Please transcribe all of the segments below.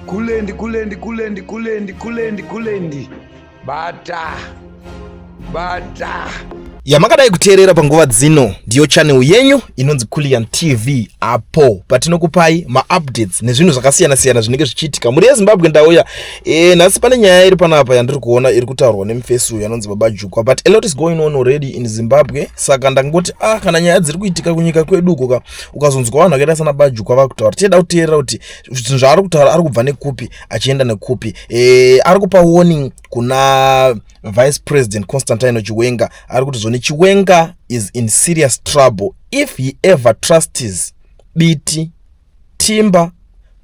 Kulendi, kulendi, kulendi, kulendi, kulendi, kulendi. Bata. Bata. Yamakadai kuteerera panguva dzino ndiyo channel yenyu inonzi Kulian TV, apo patinokupai maupdates nezvinhu zvakasiyana-siyana zvinenge zvichiitika mhuri yeZimbabwe. Ndauya nhasi pane nyaya iri panapa yandiri kuona iri kutaurwa nemufesi uyu anonzi Baba Jukwa, but a lot is going on already in Zimbabwe. Saka ndangoti kana nyaya dziri kuitika kunyika kwedu uko ka, ukazonzwa vanhu vakaita sana Baba Jukwa vakutaura, tichida kuteerera kuti zvinhu zvaari kutaura ari kubva nekupi achienda nekupi. Ari kupa warning kuna Vice President Constantino Chiwenga. Ari kuti zvoni Chiwenga is in serious trouble if he ever trusts Biti, Timba,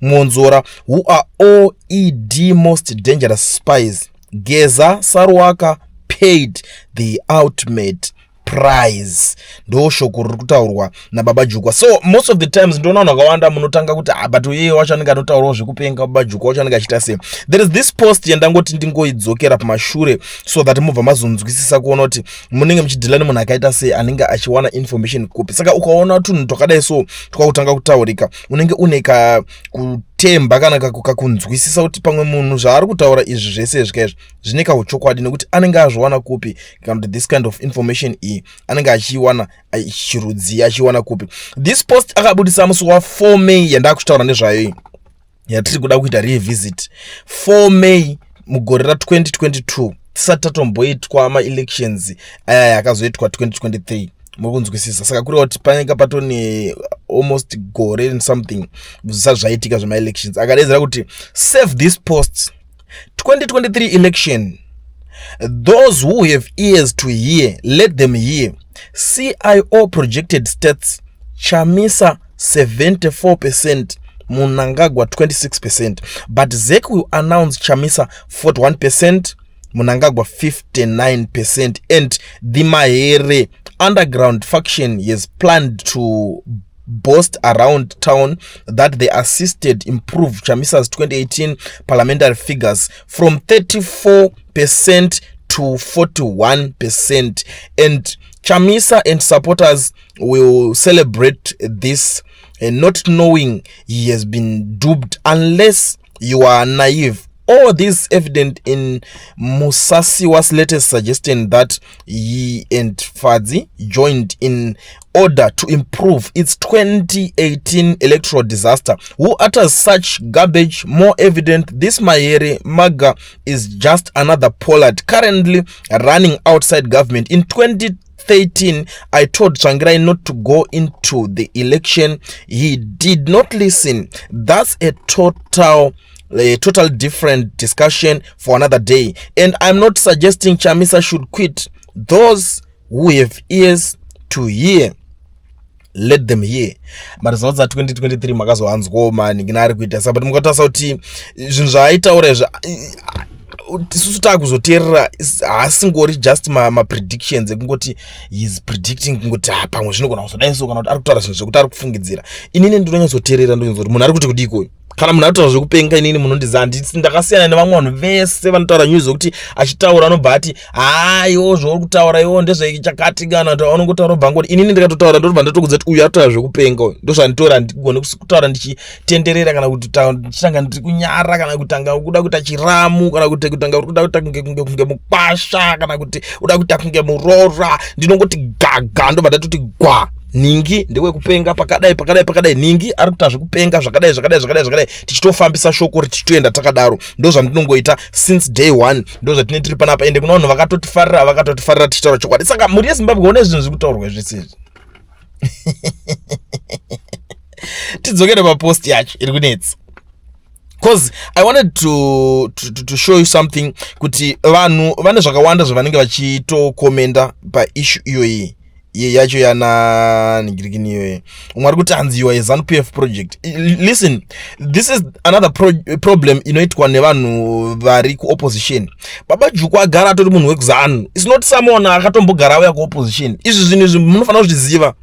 Mwonzora, who are all ED most dangerous spies. Geza Saruwaka paid the ultimate price. Ndo shoko riri kutaurwa naBaba Jukwa. So most of the times ndinoona vanhu vakawanda munotanga kuti, ah, but iye wacho anenge anotaurawo zvekupenga, Baba Jukwa wacho anenge achiita sei? There is this post yandangoti ndingoidzokera pamashure so that mubva mazonzwisisa kuona kuti munenge muchidhila nemunhu akaita sei, anenge achiwana information kupi. Saka ukaona tunhu twakadai so twakutanga kutaurika, unenge une kakutemba kana kakunzwisisa kuti pamwe munhu zvaari kutaura izvi zvese zvika izvi zvine kauchokwadi, nekuti anenge azviwana kupi, kana kuti this kind of information iyi anenge achiiwana chirudzi, achiiwana kupi. This post akabudisa musi wa4 May yandakuchitaura nezvayo iyi, yatiri kuda kuita revisit, 4 May mugore ra2022, tisati tatomboitwa maelections aya akazoitwa 2023. Muri kunzwisisa? Saka kureva kuti panenge patone almost gore and something zvisati zvaitika zvemaelections. Akadedzera kuti, "Save this post. 2023 election. Those who have ears to hear, let them hear. CIO projected stats: Chamisa 74%, Mnangagwa 26%, but ZEC will announce Chamisa 41%, Mnangagwa 59%, and the Mahere underground faction has planned to boast around town that they assisted improve Chamisa's 2018 parliamentary figures from 34% to 41%, and Chamisa and supporters will celebrate this, not knowing he has been duped. Unless you are naive, all this evident in Musasiwa's latest suggestion that he and Fadzi joined in order to improve its 2018 electoral disaster. Who utters such garbage? More evident, this Mahere Maga is just another Pollard currently running outside government. In 2013 I told Tsvangirai not to go into the election. He did not listen. That's a total different discussion for another day, and I'm not suggesting Chamisa should quit. Those who have ears to hear, let them hear." Maresults a2023 makazoanzwawo maningina ari kuita sa, but mukatarisa kuti zvinhu zvaaitaura izvi isusu taakuzoteerera, haasingori just mapredictions ekungoti he's predicting, kungoti ha, pamwe zvinogona kuzodai so, kana kuti ari kutaura zvinhu zvekuti ari kufungidzira. Inini ndinonyatsoteerera, ndonyatsa kuti munhu ari kuti kudiko. Kana munhu ari kutaura zvekupenga, inini munondiziva, handisi ndakasiyana nevamwe vanhu vese vanotaura news yekuti achitaura anobva ati, "Haiwo, zvauri kutaura iwo ndezvechakati," kana kuti anongotaura obva ngoti. Inini ndikatotaura ndotobva ndatokudza kuti uyu ari kutaura zvekupenga uyu. Ndozvanditora, handigoni kutaura ndichitenderera kana kuti ndichitanga ndiri kunyara, kana kutanga kuda kuita chiramu, kana kuti kutanga kuda kuita kunge mukwasha, kana kuti uda kuita kunge murora. Ndinongoti gaga, ndobva ndatoti gwa, nhingi ndewekupenga pakadai, pakadai, pakadai, nhingi ari kuita zvekupenga zvakadai, zvakadai, zvakadai, zvakadai, tichitofambisa shoko tichitoenda takadaro. Ndo zvandinongoita since day one, ndo zvatine tiri panapa. Ende kuna vanhu vakatotifarira, vakatotifarira tichitaura chokwadi. Saka mhuri yeZimbabwe, one zvinhu zviri kutaurwa zvese izvi. Tidzokere papost yacho iri kunetsa, because I wanted to show you something, kuti vanhu vane zvakawanda zvavanenge vachitokomenda paissue iyoyi yacho yana ningirikini iyoyi. Umwe ari kuti hanzi, "You are a ZANU PF project." Listen, this is another problem inoitwa nevanhu vari kuopposition. Baba Juku agara atori munhu wekuZANU. It's not someone akatombogara auya kuopposition. Izvi zvinhu izvi munofanira kuzviziva.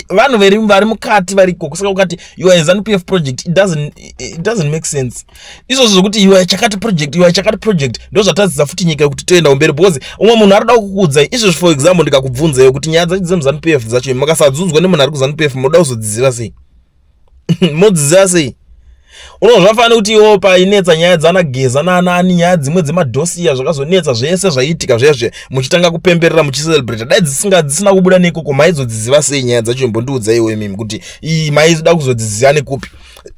Vanhu vari mukati variko. Saka ukati you are a ZANU PF project, it doesn't make sense. Izvozvo zvokuti you are chakati project, you are chakati project, ndo zvatadzisa futi nyika yekuti toenda kumberi, because umwe munhu ari kuda kukuudzai izvozvi. For example, ndikakubvunzaiwo kuti nyaya dzacho dzemuZANU PF dzacho makasadzudzwa nemunhu ari kuZANU PF, munoda kuzodziziva sei? Modziziva sei? Uno zvafanira kuti iwo painetsa nyaya dzana Geza naanani, nyaya dzimwe dzemadhosiya, zvakazonetsa zvese zvaiitika zvezve, muchitanga kupemberera, muchicelebrata, dai dzisinga dzisina kubuda nekoko, maizodziziva sei nyaya dzacho? Imbondiudza iwe imimi kuti iyi maizoda kuzodziziva nekupi?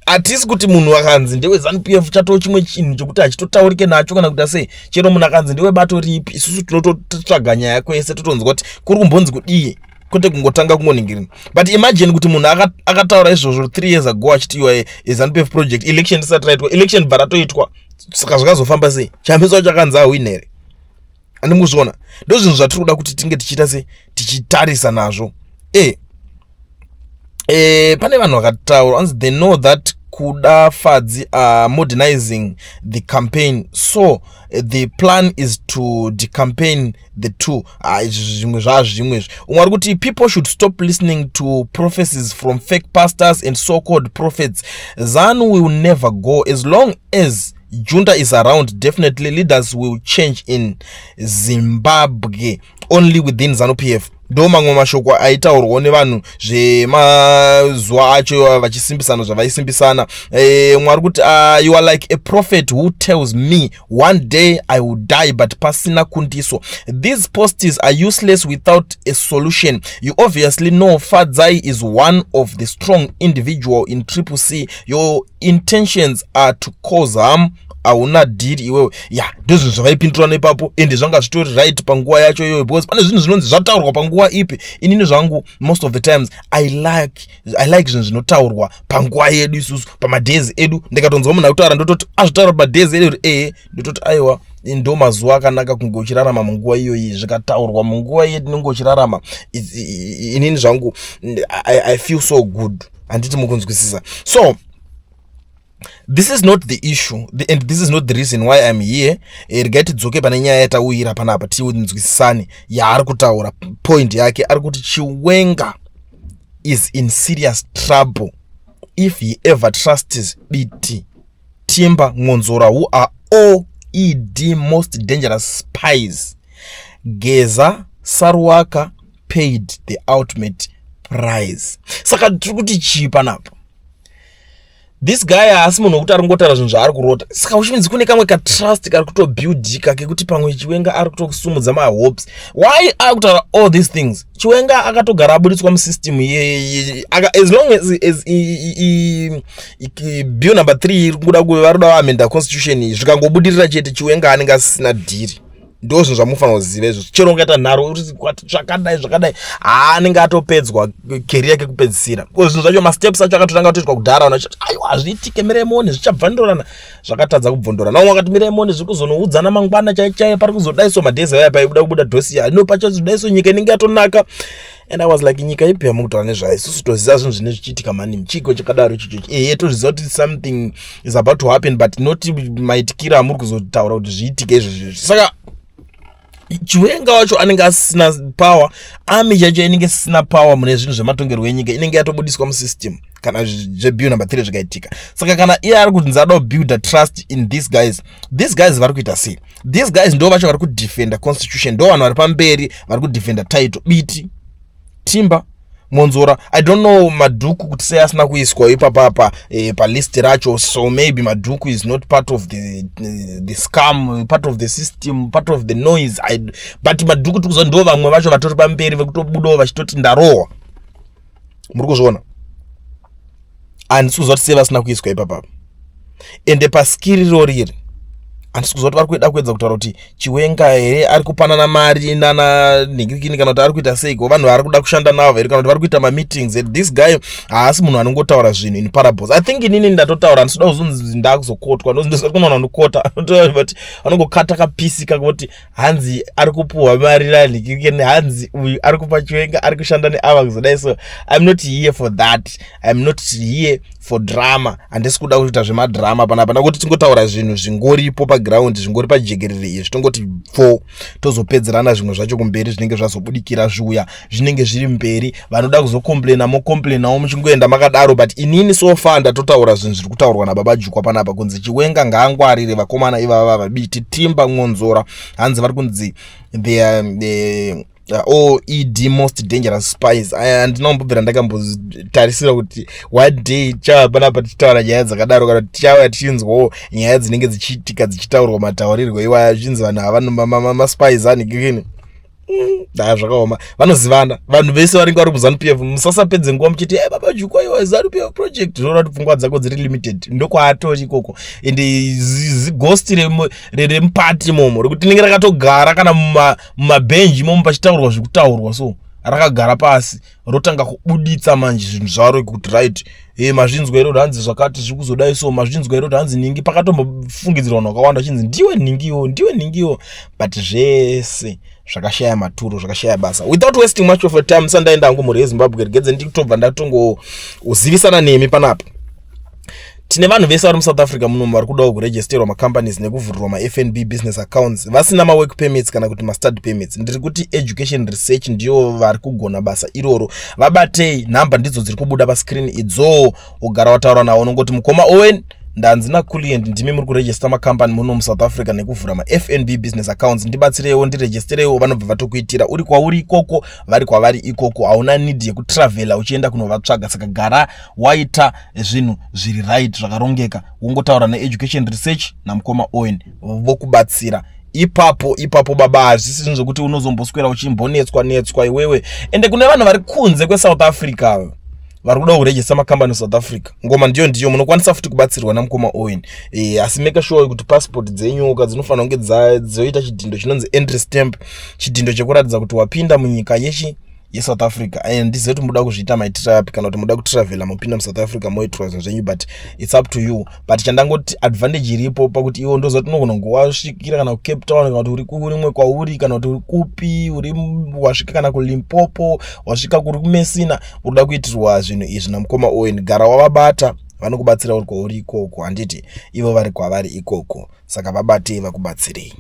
Hatisi kuti munhu akanzi ndeweZANU PF chatoo chimwe chinhu chokuti hachitotaurike nacho kana kuita sei. Chero munhu akanzi ndewebato ripi, isusu tinototsvaga nyaya kwese, totonzwa kuti kuri kumbonzi kudii, kwete kungotanga kungoningirina. But imagine kuti munhu akataura izvozvo 3 years ago achiti iwa ZANU PF project, election risati raitwa, election bva ratoitwa. Saka zvakazofamba sei? Chamisa wacho akanzi ahwina here? Handimukuzviona. Ndo zvinhu zvatiri kuda kuti tinge tichiita se tichitarisa nazvo. E, pane vanhu vakataura, anzi they know that Kuda, Fadzi are modernizing the campaign, so the plan is to decampaign the two. Ah, izvi zvimwe zvazvimwe izvi. Umwe ari kuti people should stop listening to prophecies from fake pastors and so called prophets. ZANU will never go as long as Junta is around. Definitely leaders will change in Zimbabwe, only within ZANU PF. Ndo mamwe mashoko aitaurwawo nevanhu zvemazuva acho, vachisimbisana zvavaisimbisana. Mwari kuti you are like a prophet who tells me one day I will die, but pasina kundiso. These posts are useless without a solution. You obviously know Fadzai is one of the strong individual in Triple C. Your intentions are to cause harm. Hauna dhiri iwewe. Ya, ndozvinhu zvavaipindurana ipapo, ende zvanga zvitori right panguva yacho iyoyo, because pane zvinhu zvinonzi zvataurwa panguva ipi. Inini zvangu, most of the times I like zvinhu zvinotaurwa panguva yedu isusu, pamadays edu. Ndikatonzwa munhu akutaura, ndototi azvitaura pamadays edu kuti ehe, ndototi aiwa, ndo mazuva akanaka kunge uchirarama munguva iyoyi. Zvikataurwa munguva yetinenge uchirarama, inini zvangu I feel so good. Handiti mukunzwisisa? So this is not the issue and this is not the reason why I'm here. Regai tidzoke pane nyaya yatauyira panapa, tinzwisisane yaari kutaura. Point yake ari kuti Chiwenga is in serious trouble if he ever trusts Biti, Timba, Mwonzora, who are all ED most dangerous spies. Geza, Saruwaka paid the ultimate price. Saka tiri kuti chii panapa? This guy haasi munhu wekuti ari kungotaura zvinhu zvaari kurota. Saka uchinzi kune kamwe katrust kari kutobuildika kekuti pamwe Chiwenga ari kutosumudza mahopes. Why ari kutaura all these things? Chiwenga akatogara abuditswa musystem. As long as bill number 3 iri kuda, vari kuda kuamenda constitution, zvikangobudirira chete, Chiwenga anenge asisina dhiri. Ndo zvinhu zvamufanira kuziva izvozvo. Chero ungaita nharo zvakadai zvakadai, haanenge atopedzwa career yake kupedzisira. Ko zvinhu zvacho, masteps acho akatotanga kutoitwa kudhara. Vanhu vachiti aiwa, hazviitike, miremoni zvichabvandorana, zvakatadza kubvondorana. Vamwe vakati miremoni zviri kuzonoudzana mangwana chai chai, pari kuzodai so, madays aya paibuda kubuda dossier ino, pachazodai so, nyika inenge yatonaka. And I was like, nyika ipi yamukutaura nezvayo? Isusu toziva zvinhu zvine zvichiitika mani, muchiko chakadaro ichocho. Ehe, tozviziva kuti something is about to happen, but not maitikiro amuri kuzotaura kuti zviitike izvozvo. Saka Chiwenga wacho anenge asisina power, army chacho inenge isisina power mune zvinhu zvematongerwo enyika, inenge yatobudiswa musystem kana zvebill number 3 zvikaitika. Saka kana iye ari kunzi ada kubuilda trust in these guys, these guys vari kuita sei? These guys ndo vacho vari kudefenda constitution, ndo vanhu vari pamberi vari kudefenda title. Biti, Timba, Mwonzora. I don't know Madhuku kuti sei asina kuiswa ipapapa palist racho. So maybe Madhuku is not part of the scam, part of the system, part of the noise. But Madhuku tikuziva ndo vamwe vacho vatori pamberi vekutobudawo vachitoti ndarohwa. Muri kuzviona? Handisi kuziva kuti sei vasina kuiswa ipapapa. Ende paskiri riri, handisi kuziva kuti vari kueda kuedza kutaura kuti Chiwenga here ari kupanana mari nana nhingirikini, kana kuti ari kuita seiko, vanhu vari kuda kushanda navo here, kana kuti vari kuita mameetings. This guy haasi munhu anongotaura zvinhu in parables. I think inini ndatotaura, handisi kuda kuzonzi ndakuzokotwa. Ndozoti kuna vanhu vanokota, but vanongokata kapisi kakuti hanzi ari kupuhwa mari nanhingirikini, hanzi uyu ari kupa Chiwenga, ari kushanda neava kuzodai. So I'm not here for that. I'm not here for drama. Handisi kuda kuita zvemadrama panapa, nakuti tingotaura zvinhu zvingoripo paground, zvingori pajekerere izvi. Tongoti fo tozopedzerana zvimwe zvacho kumberi, zvinenge zvazobudikira zviuya, zvinenge zviri mberi. Vanoda kuzocomplaina, mocomplainawo muchingoenda makadaro. But inini so far ndatotaura zvinhu zviri kutaurwa nababa Jukwa panapa, kunzi Chiwenga ngaangwarire vakomana ivava, vaBiti, Timba, Mwonzora. Hanzi vari kunzi they are, Or ED most dangerous spies. Handina kumbobvira ndakambotarisira kuti one day tichava panapa tichitaura nyaya dzakadaro, kana kuti tichauya tichinzwawo nyaya dzinenge dzichiitika, dzichitaurwa mataurirwo iwaya, zvichinzi vanhu ava maspies anhikikini. Da, zvakaoma. Vanozivana vanhu vese vanenge vari muZANU PF. Musasapedze nguva muchiti, "E baba Jukwa, iwa ZANU PF project." Zvinoda kuti pfungwa dzako dziri limited. Ndokwaatori ikoko, ende zighost remupati momo rekuti rinenge rakatogara kana mumabhenji imomo pachitaurwa zvekutaurwa, so rakagara pasi, rotanga kubuditsa manje zvinhu zvaro kuti, "Right, e mazvinzwa here kuti hanzi zvakati zviri kuzodai?" So mazvinzwa here kuti hanzi ningi? Pakatombofungidzirwa vanhu vakawanda vachinzi ndiwe ningiwo, ndiwe ningiwo, but zvese zvakashaya maturo, zvakashaya basa. Without wasting much of a time, sandaenda hangu, mhuri yeZimbabwe, regedze nditobva ndatongozivisana nemi panapa. Tine vanhu vese vari muSouth Africa munomu vari kudawo kuregisterwa macompanies nekuvhurirwa maFNB business accounts, vasina mawork permits kana kuti mastudy permits. Ndiri kuti Education Research ndiyo vari kugona basa iroro. Vabatei, nhamba ndidzo dziri kubuda pascreen idzo. Ugara wataura navo, unongoti, "Mukoma Owen, ndanzi naCulient ndimi muri kuregister makambani muno muSouth Africa nekuvhura maFNB business accounts, ndibatsireiwo, ndiregistereiwo." Vanobva vatokuitira uri kwauri ikoko, vari kwavari ikoko. Hauna need yekutravhela uchienda kunovatsvaga. Saka gara waita zvinhu zviri right, zvakarongeka. Wongotaura neEducation Research namukoma Owen, vokubatsira ipapo ipapo. Baba, hazvisi zvinhu zvokuti unozomboswera uchimbonetswa netswa iwewe. Ende kune vanhu vari kunze kweSouth Africa vari kuda kuregister makambani South Africa, ngoma ndiyo ndiyo, munokwanisa futi kubatsirwa namukoma Owen. Asi make sure kuti passport dzenyu ka dzinofanira kunge dzoita chidhindo chinonzi entry stamp, chidhindo chekuratidza kuti wapinda munyika yechi yeSouth Africa. Handizive kuti muda kuzviita maitiro api, kana kuti muda kutravhela mupinda muSouth Africa moitirwa zvinhu zvenyu, but it's up to you. But chandangoti advantage iripo pakuti iwo ndoziva kuti unogona kunge wasvikira kana kuCape Town, kana kuti uri kurimwe kwauri, kana kuti uri kupi, uri wasvika kana kuLimpopo, wasvika kuri kuMessina, uri kuitirwa zvinhu izvi namukoma Owen. Gara wavabata, vanokubatsira uri kwauri ikoko, handiti? Ivo vari kwavari ikoko, saka vabatei vakubatsirei.